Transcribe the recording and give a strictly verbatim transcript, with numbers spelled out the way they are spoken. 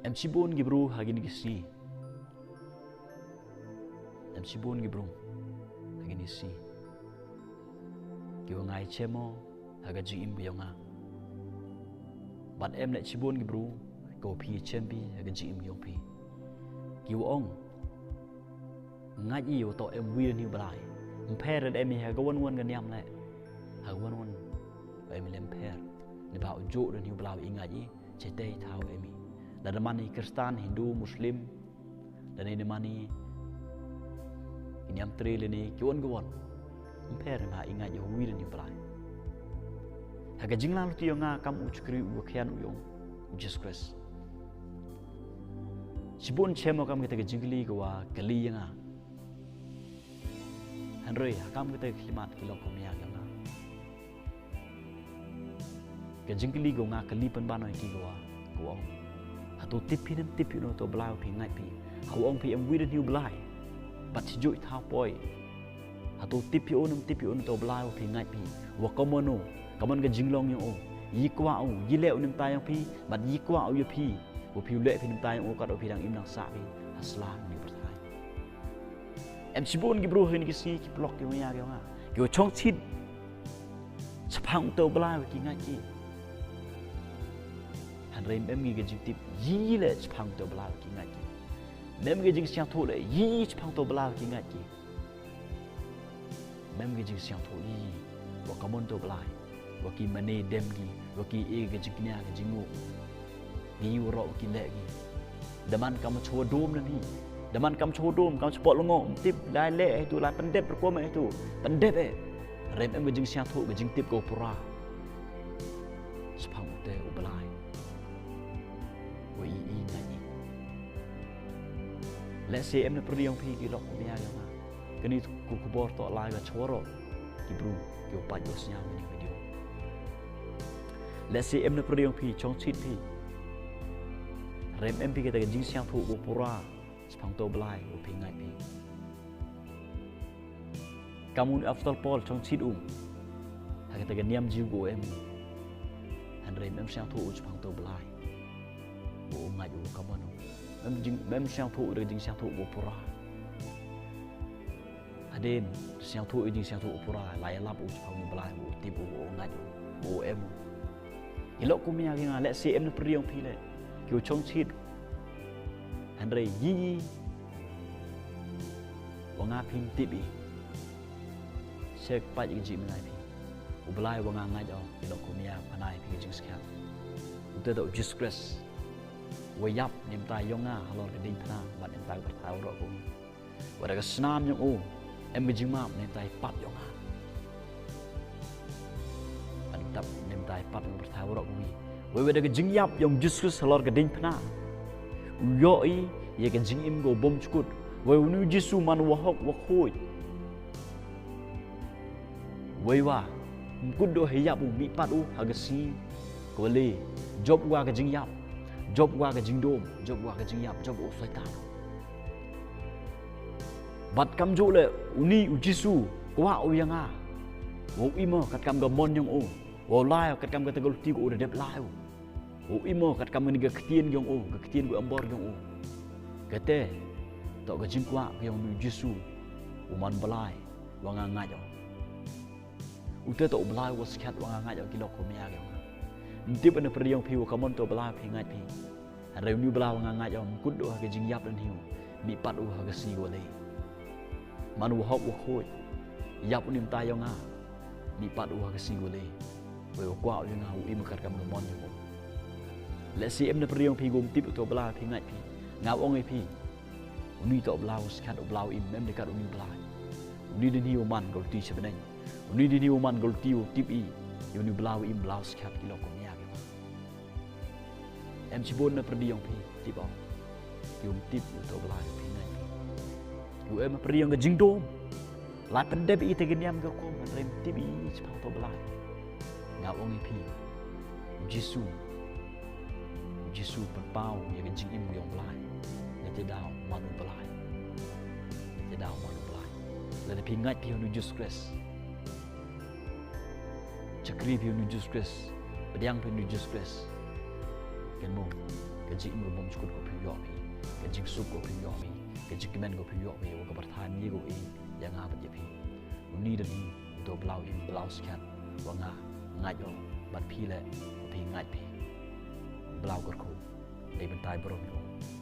Em shibun ki bru ha kine ki sngi. Em shibun ki bru ha kine ki sngi. Ki wa ngai chemo ha ka jingim ka yong nga. Bad em leh shibun ki bru ko phi chem phi ha ka jingim yong phi. Ki wa ong, ngait i wa to em wi da hynñiew blai. Ym pher da em i ha ka wan wan ka niam leh. Ha ka wan wan em i leh ym pher. Ni ba u jo da hynñiew blai i ngait i. Chetei thaw em i. Lada man i Kristan, Hindu, Muslim, lada ni man i ki niam tre lane ki wan ka wan. Ym pher ni ba i ngait i wi da hynñiew blai. Ha ka jinglang luti yong nga kam u chukri u khian u yong u Jesus Christ. Shibun chem kam kita ka jingkylli ka wa kylli ya nga. Hynrei ha kam kita ka khlimat ki lok ko mia yong nga. Ka jingkylli ko nga kylli pynban oi ki ko wa ko ong. Hato tip phi nem tip phi uno to blai wa phi ngait phi. Ha wa ong phi em wi da hynñiew blai. Bad shi juh thaw poi. Hato tip phi uno nem tip phi uno to blai wa phi ngait phi. Wa ka mono, ka mon ka jinglong yong u. Yi kwah u, yi leh u nem ta yong phi, bad yi kwah u ya phi. Wa phi u leh phi nem ta yong u kat wa phi dang im dang sah phi. Ha sla ni pyrthai. Em shibun ki bru ha kine ki sngi ki plok ki mia ki yong nga. Ki wa chong chit. Shaphang uto u blai wa ki ngait ki. Hynrei em ngi ka jingtip yi leh shaphang uto u blai wa ki ngait ki. Em ngi ka jingsngewthuh leh yi shaphang uto u blai wa ki ngait ki. Em ngi ka jingsngewthuh yi wa ka mon uto u blai. Wa ki mane dem ki, wa ki e ka jingknia ka jingnguh. Ngi waroh ki leh ki. Da man kam chwa dum na ni. Da man kam chwa dum, kam chwa pot lngo, ym tip, lai leh eh tu, lai pyndep rukom eh tu. Pyndep eh. Em em ka jingsngewthuh, ka jingtip ko pura. Shaphang uto u blai. Wa i i ngait i. Lehse em na pyrdi yong phi ki lok mia yong nga. Kani ku khubor to lai ka chwa waroh. Ki bru, ki wa pait wa sngewthuh ni video. Lehse em na pyrdi yong phi chong chit phi. Em em phi kita ka jingsngewthuh ko pura. Shaphang uto u blai wa phi ngait phi. Kam u apostol Paul chong chit u. Ha kita ka niam jiw ko em. Hynrei em sngewthuh u shaphang uto u blai. Wa u ngait u ka mon u. Em jing, em sngewthuh u da jingsngewthuh ko pura. Hadien, sngewthuh i jingsngewthuh u pura, la ya lap u shaphang u blai, u tip u, u ngait u, u em u. I lok ku mia ki nga, lehse em na pyrdi yong phi leh. Ki u chong chit. Hynrei yi yi. Wa nga phim tip i. Sek pait i ka jingmynai phi. U blai wa nga ngait o, i lok ku mia pynai phi ka jingskhem. Uto u Jesus Christ. Wa yap ne em ta yong nga, halor ka ding phna, bad ne em ta ka pyrthai waroh ko. Wa da ka snam yong u, em ka jingmap ne em ta i pap yong nga. Bad tap ne em ta i pap yong pyrthai waroh ko. Wa wa da ka jingyap yong Jesus Christ halor ka ding phna. U yoh i, ya ka jingim ko bym chkut. Wa uni u Jesus man wa hok wa khuid. Wei wa, mkut do he yap u mihpat u ha ka sngi. Ko le, jop wa ka jingyap, jop wa ka jingdum, jop wa ka jingyap, jop u Satan. Bad kam ju le, uni u Jisu, kwah u ya nga. Wa u imo, kat kam ka mon yong u. Wa u lai, kat kam ka tegol ti ko u da dep lai u. U imo kat kam kani ka ktien yong u, ka ktien ko ambor yong u. Kate, to ka jingkwah ka yong u Jisu, u man blai, wa nga ngait o. Ute to u blai wa skhat wa nga ngait o ki lok ko mia yong. Ntip na pyrdi yong phi wa ka mon to blai phi ngait phi. Hynrei uni u blai wa nga ngait o, mkut do ha ka jingyap dan hiu. Mihpat u ha ka sngi wa lei. Man wa hok wa khuid. Yap u ne em ta yong nga. Mihpat u ha ka sngi wa lei. Wei wa kwah u ya nga u im kat kam ka mon yong u. Lehse em na pyrdi yong phi gum tip u to blai phi ngait phi. Nga ong i phi. Uni to blai wa skhat u blai u im em de kat uni u blai. Uni dan hiu man ka luti sha bneng. Uni dan hiu man ka luti u tip i. Uni u blai u im blai wa skhat ki lok ko mia ki ma. Em shibun na pyrdi yong phi, tip o. Ki um tip u to blai phi nai phi. U em pyrdi yong ka jingdum. Lai pyndep i te ka niam ka kum, hynrei em tip i shaphang to blai. Nga ong i phi. U Jisu. U Jisu pynpaw ya ka jingim yong blai. Ya te daw man u blai. Ya te daw man u blai. Lada phi ngait phi u Jisu Khrist. Shakri phi u Jisu Khrist. Pdiang phi u Jisu Khrist. Kan mo. ka jingim ka bymjukut ka phi ïoh phi, ka jingsuk ka phi ïoh phi, ka jingkmen ka phi ïoh phi, wa ka pyrtha ïa ko i ïa nga bad ïa phi. Uni da ni, to bla u im bla u skhem wa nga ngait o, bad phi le phi ngait phi. Bla u kyrkhu. Dei bynta i burom ïa u.